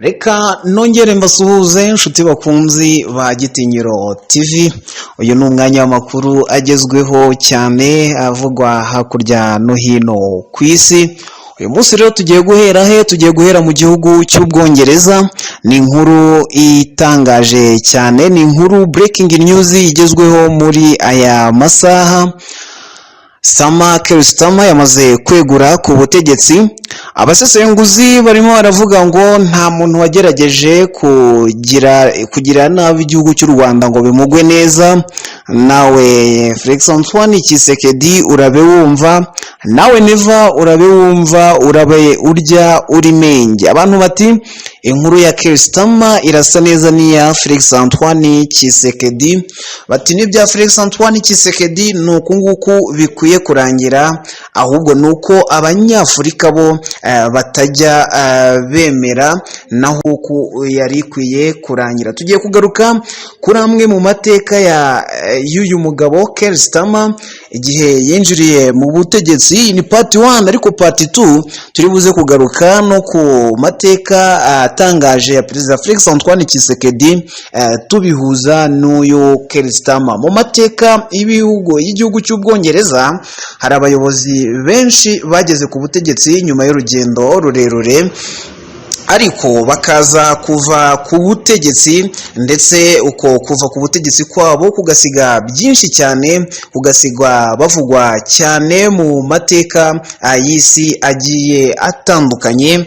Reka nongere mbasuhuze, inshuti bakunzi ba Gitinyiro TV. Uyu ni umwanya w'amakuru agezweho cyane avugwa hakurya no hino ku isi. Uyu munsi rero tugiye guhera he? Tugiye guhera mu gihugu cy'Ubwongereza. Ni inkuru itangaje cyane, ni inkuru breaking news igezweho muri aya masaha. Starmer, Keir Starmer yamaze kwegura ku butegetsi. Abasesenguzi barimo baravuga ngo nta muntu wagerageje kugira nabi igihugu cy'u Rwanda ngo bimugwe neza. Nawe Felix Antoine Tshisekedi urabe wumva, nawe Neva urabe wumva, urabe urya uri menge. Abantu bati inkuru ya Keir Starmer irasa neza n'iya Felix Antoine Tshisekedi. Bati n'ibya Felix Antoine Tshisekedi ni uku nguku bikwiye kurangira, ahubwo ni uko Abanyafurika bo batajya bemera, naho uku yari ikwiye kurangira. Tugiye kugaruka kuri amwe mu mateka ya y'uyu mugabo Keir Starmer igihe yinjiriye mu butegetsi. Ni part 1, ariko part 2 turi buze kugaruka no ku mateka atangaje ya Perezida Felix Antoine Tshisekedi, tubihuza n'uyu Keir Starmer. Mu mateka y'ibihugu y'igihugu cy'Ubwongereza hari abayobozi benshi bageze ku butegetsi nyuma y'urugendo rurerure, ariko bakaza kuva ku butegetsi, ndetse uko kuva ku butegetsi kwabo kugasiga byinshi cyane, kugasigwa bavugwa cyane mu mateka y'isi agiye atandukanye.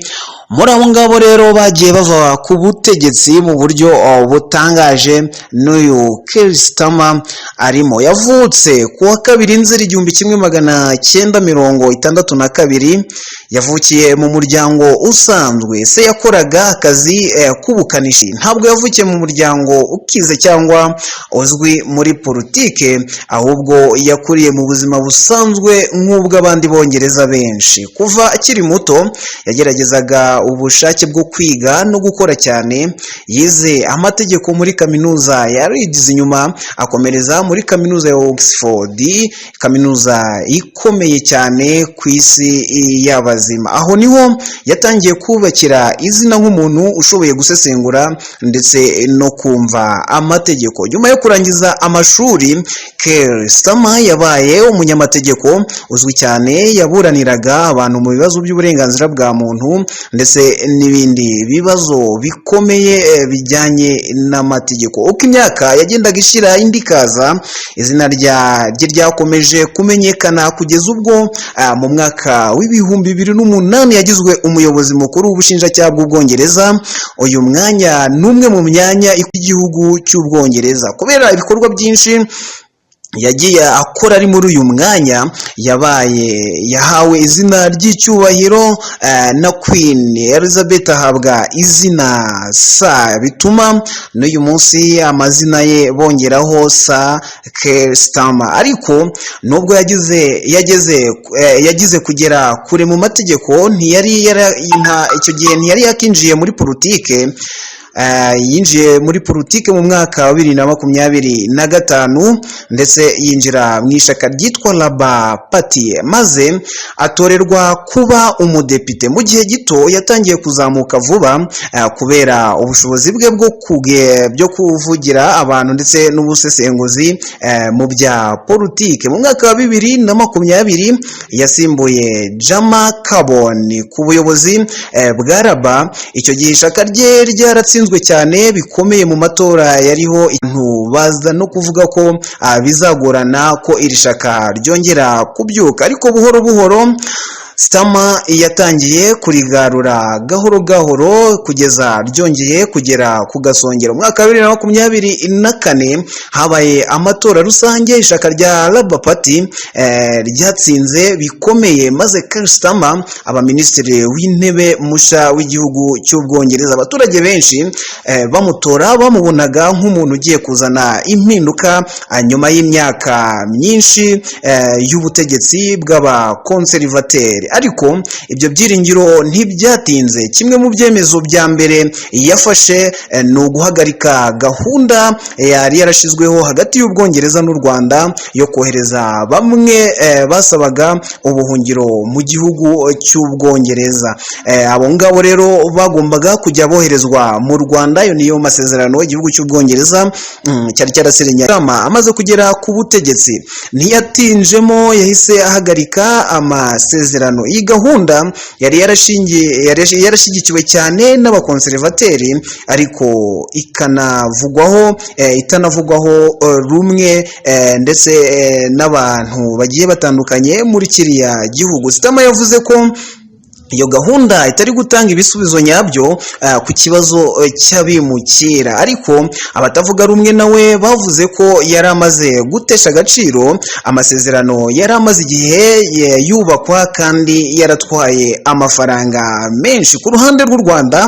Muri abo ngabo rero bagiye bava ku butegetsi mu buryo butangaje, n'uyu Keir Starmer arimo. Yavutse ku wa 2 Nzeri 1962. Yavukiye mu muryango usanzwe, se yakoraga akazi k'ubukanishi. Ntabwo yavukiye mu muryango ukize cyangwa uzwi muri politike, ahubwo yakuriye mu buzima busanzwe nk'ubw'abandi Bongereza benshi. Kuva akiri muto yageragezaga ubushake bwo kwiga no gukora cyane. Yize amategeko muri Kaminuza ya Leeds, inyuma akomereza muri Kaminuza ya Oxford, kaminuza ikomeye cyane ku isi y'abazima. Aho niho yatangiye kubakira izina nk'umuntu ushoboye gusesengura ndetse no kumva amategeko. Nyuma yo kurangiza amashuri, Keir Starmer yabaye umunyamategeko uzwi cyane. Yaburaniraga abantu mu bibazo by'uburenganzira bwa muntu ndetse n'ibindi bibazo bikomeye bijyanye n'amategeko. Uko imyaka yagendaga ishira indi ikaza, izina rye ryakomeje kumenyekana kugeza ubwo mu mwaka wa 2008 yagizwe umuyobozi mukuru w'ubushinjacyaha bw'Ubwongereza. Uyu mwanya ni umwe mu myanya y'igihugu cy'Ubwongereza. Kubera ibikorwa byinshi yagiye akora ari muri uyu mwanya, yabaye yahawe izina ry'icyubahiro na Queen Elizabeth, ahabwa izina Sir, bituma n'uyu munsi amazina ye bongeraho Sir Keir Starmer. Ariko nubwo yagize yageze yagize kugera kure mu mategeko, ntiyari icyo gihe ntiyari yakinjiye muri politike. Yinjiye muri politike mu mwaka wa 2025, ndetse yinjira mu ishyaka ryitwa Labour Party, maze atorerwa kuba umudepite. Mu gihe gito yatangiye kuzamuka vuba kubera ubushobozi bwe byo kuvugira abantu ndetse n'ubusesenguzi mu bya politike. Mu mwaka wa 2020 yasimbuye Gemma Carbon ku buyobozi bwa Labour. Icyo gihe ishyaka rye ryaratsinzwe cyane bikomeye mu matora yariho, abantu baza no kuvuga ko bizagorana ko iri shyaka ryongera kubyuka. Ariko buhoro buhoro Starmer yatangiye kurigarura gahoro gahoro kugeza ryongeye kugera ku gasongero. Mu mwaka wa 2024 habaye amatora rusange, ishyaka rya Labour Party ryatsinze bikomeye, maze Keir Starmer aba minisitiri w'intebe musha w'igihugu cy'Ubwongereza. Abaturage benshi bamutora bamubonaga nk'umuntu ugiye kuzana kuzana impinduka nyuma y'imyaka myinshi y'ubutegetsi bw'abakonserivateri. Ariko ibyo byiringiro ntibyatinze. Kimwe mu byemezo bya mbere yafashe ni uguhagarika gahunda yari yarashyizweho hagati y'Ubwongereza n'u Rwanda yo kohereza bamwe basabaga ubuhungiro mu gihugu cy'Ubwongereza. Abo ngabo rero bagombaga kujya boherezwa mu Rwanda. Ayo niyo masezerano igihugu cy'Ubwongereza cyari cyarasinyanye. Amaze kugera ku butegetsi, ntiyatinjemo, yahise ahagarika amasezerano. Iyi gahunda yari yarashingiye, yari yarashyigikiwe cyane n'abakonserivateri, ariko ikanavugwaho itanavugwaho rumwe ndetse n'abantu bagiye batandukanye muri kiriya gihugu. Starmer yavuze ko iyo gahunda itari gutanga ibisubizo nyabyo ku kibazo cy'abimukira, ariko abatavuga rumwe nawe bavuze ko yari amaze gutesha agaciro amasezerano yari amaze igihe yubakwa kandi yaratwaye amafaranga menshi. Ku ruhande rw'u Rwanda,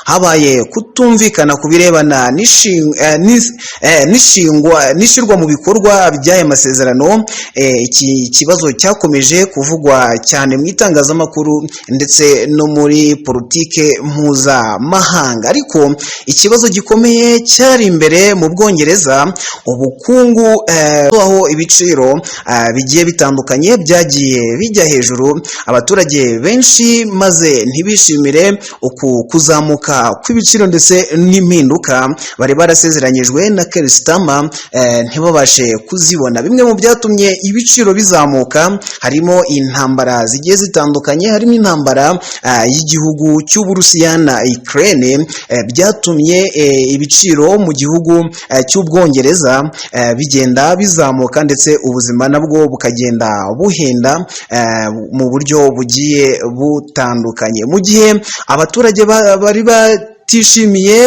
habaye kutumvikana ku birebana n'ishingwa n'ishyirwa mu bikorwa by'aya masezerano. Iki kibazo cyakomeje kuvugwa cyane mu itangazamakuru ndetse no muri politike mpuzamahanga. Ariko ikibazo gikomeye cyari imbere mu Bwongereza, ubukungu, aho ibiciro bigiye bitandukanye byagiye bijya hejuru. Abaturage benshi maze ntibishimire uku kuzamuka kw'ibiciro ndetse n'impinduka bari barasezeranyijwe na Keir Starmer ntibabashe kuzibona. Bimwe mu byatumye ibiciro bizamuka harimo intambara zigiye zitandukanye, harimo intambara y'igihugu cy'Uburusiya na Ukraine, byatumye ibiciro mu gihugu cy'Ubwongereza bigenda bizamuka, ndetse ubuzima nabwo bukagenda buhenda mu buryo bugiye butandukanye. Mu gihe abaturage bari batishimiye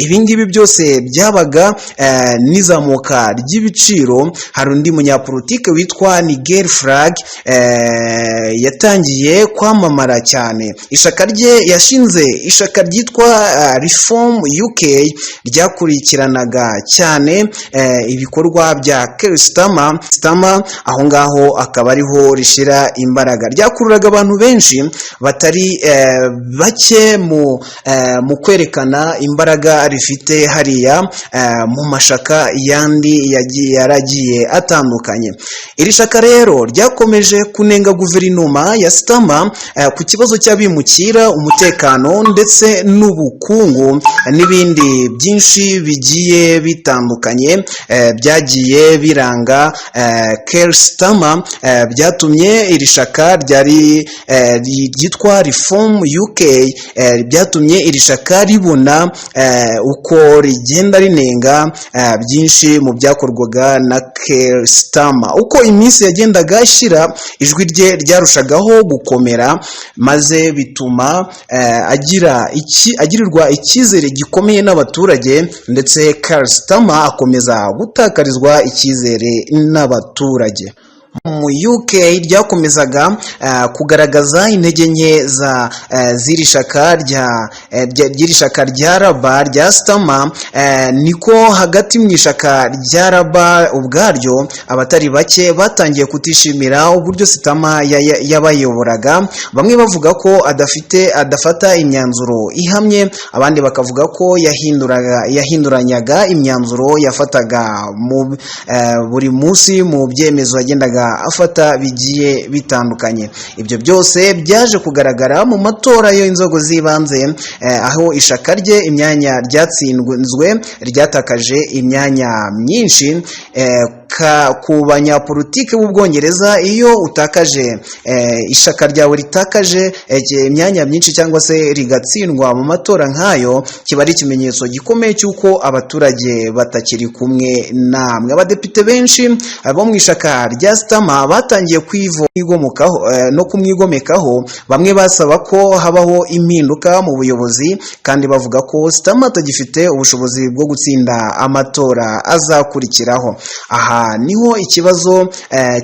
ibingibi byose byabaga n'izamuka ry'ibiciro, hari undi munyapolitike witwa Nigel Farage yatangiye kwamamara cyane. Ishaka rye, yashinze ishaka ryitwa Reform UK, ryakurikiranaga cyane ibikorwa bya Keir Starmer, aho ngaho akaba ariho rishira imbaraga. Ryakururaga abantu benshi batari bake mu kwerekana imbaraga rifite hariya mu mashaka yandi yagiye yaragiye atandukanye. Iri shaka rero ryakomeje kunenga guverinoma ya Starmer ku kibazo cy'abimukira, umutekano ndetse n'ubukungu n'ibindi byinshi bigiye bitandukanye byagiye biranga Keir Starmer. Byatumye iri shaka ryari ryitwa Reform UK, byatumye iri shaka ribona uko rigenda rinenga byinshi mu byakorwaga na Keir Starmer. Uko iminsi yagendaga ishira, ijwi rye ryarushagaho gukomera, maze bituma agirirwa icyizere gikomeye n'abaturage, ndetse Keir Starmer akomeza gutakarizwa icyizere n'abaturage. Mu UK ryakomezaga kugaragaza intege nke za z'iri shaka rya ry'iri shaka rya Labour rya Starmer, niko hagati mu ishaka rya Labour ubwaryo abatari bake batangiye kutishimira uburyo Starmer yabayoboraga. Bamwe bavuga ko adafata imyanzuro ihamye, abandi bakavuga ko yahinduranyaga imyanzuro yafataga mu buri munsi mu byemezo yagendaga afata bigiye bitandukanye. Ibyo byose byaje kugaragara mu matora y'inzego z'ibanze, aho ishaka rye imyanya ryatsinzwe, ryatakaje imyanya myinshi. Ku banyapolitike b'Ubwongereza, iyo utakaje, ishaka ryawe ritakaje imyanya myinshi cyangwa se rigatsindwa mu matora nk'ayo, kiba ari ikimenyetso gikomeye cy'uko abaturage batakiri kumwe namwe. Abadepite benshi bo mu ishaka rya Starmer batangiye kwigomokaho no kumwigomekaho. Bamwe basaba ko habaho impinduka mu buyobozi, kandi bavuga ko Starmer atagifite ubushobozi bwo gutsinda amatora azakurikiraho. Aha Aha niho ikibazo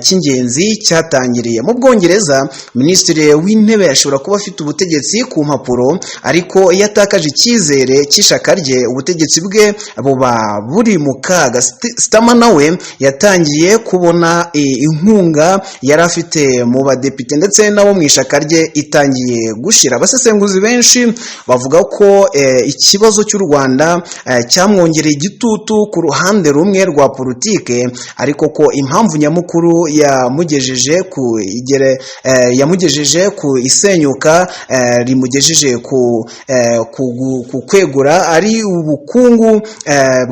cy'ingenzi cyatangiriye. Mu Bwongereza, minisitiri w'intebe ashobora kuba afite ubutegetsi ku mpapuro, ariko iyo atakaje icyizere cy'ishyaka rye, ubutegetsi bwe buba buri mu kaga. Starmer nawe yatangiye kubona inkunga yari afite mu badepite ndetse nabo mu ishyaka rye itangiye gushira. Abasesenguzi benshi bavuga ko ikibazo cy'u Rwanda cyamwongereye igitutu ku ruhande rumwe rwa politike, ariko ko impamvu nyamukuru yamugejeje ku isenyuka rimugejeje ku kwegura ari ubukungu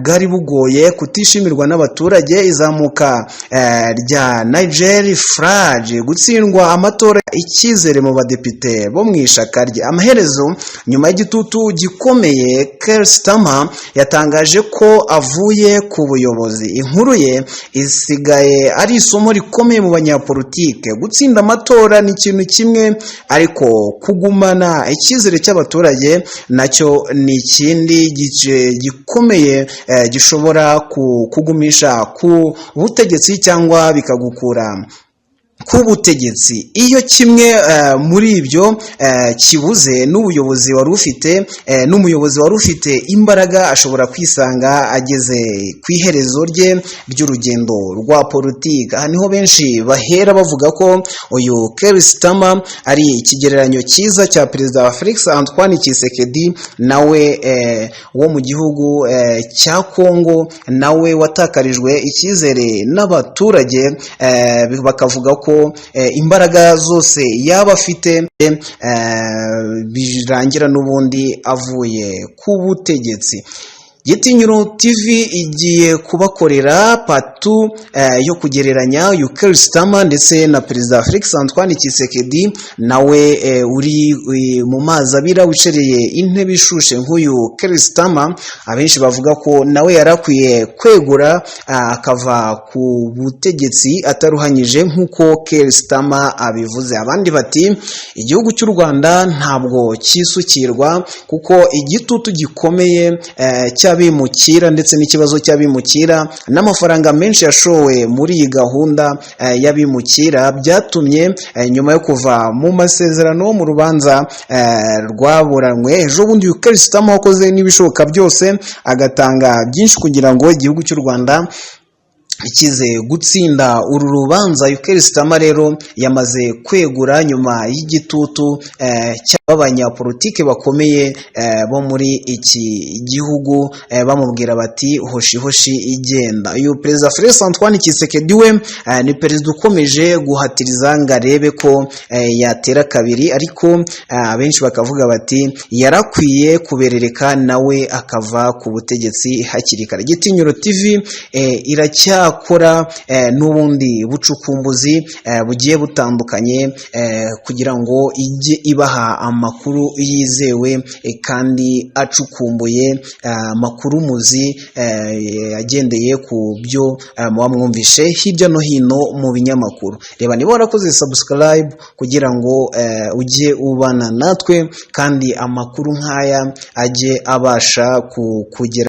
bwari bugoye, kutishimirwa n'abaturage, izamuka rya Nigel Farage, gutsindwa amatora, icyizere mu badepite bo mu ishyaka rye. Amaherezo, nyuma y'igitutu gikomeye, Keir Starmer yatangaje ko avuye ku buyobozi. Inkuru ye isigaye ari isomo rikomeye mu banyapolitike: gutsinda amatora ni ikintu kimwe, ariko kugumana icyizere cy'abaturage nacyo ni ikindi gice gikomeye gishobora kugumisha ku butegetsi cyangwa bikagukura ku butegetsi. Iyo kimwe muri ibyo kibuze, n'ubuyobozi wari ufite n'umuyobozi wari ufite imbaraga ashobora kwisanga ageze ku iherezo rye ry'urugendo rwa politiki. Aha niho benshi bahera bavuga ko uyu Keir Starmer ari ikigereranyo cyiza cya Perezida Felix Antoine Tshisekedi, nawe wo mu gihugu cya Congo, nawe watakarijwe icyizere n'abaturage, bakavuga ko imbaraga zose yaba afite birangira n'ubundi avuye ku butegetsi. Gitinyiro TV igiye kubakorera part 2 yo kugereranya uyu Keir Starmer ndetse na Perezida Felix Antoine Tshisekedi, nawe uri mu mazi abira, wicareye intebe ishushe nk'uyu Keir Starmer. Abenshi bavuga ko nawe yari akwiye kwegura akava ku butegetsi ataruhanyije nk'uko Keir Starmer abivuze. Abandi bati igihugu cy'u Rwanda ntabwo cyisukirwa, kuko igitutu gikomeye cy'abimukira ndetse n'ikibazo cy'abimukira n'amafaranga menshi yashowe muri iyi gahunda y'abimukira byatumye nyuma yo kuva mu masezerano mu rubanza rwaburanywe ejo bundi, Keir Starmer wakoze n'ibishoboka byose agatanga byinshi kugira ngo igihugu cy'u Rwanda ikize gutsinda uru rubanza, Keir Starmer rero yamaze kwegura nyuma y'igitutu cy'abanyapolitike bakomeye bo muri iki gihugu, bamubwira bati "Hoshi hoshi, igenda." Uyu Perezida Felix Antoine Tshisekedi we ni perezida ukomeje guhatiriza ngo arebe ko yatera kabiri, ariko abenshi bakavuga bati yarakwiye kuberereka nawe akava ku butegetsi hakiri kare. Gitinyiro TV iracyakora n'ubundi bucukumbuzi bugiye butandukanye kugira ngo ijye ibaha amakuru yizewe kandi acukumbuye, amakuru muzi agendeye ku byo muba mwumvishe hirya no hino mu binyamakuru. Reba niba warakoze subscribe kugira ngo ujye ubana natwe kandi amakuru nk'aya ajye abasha kugera.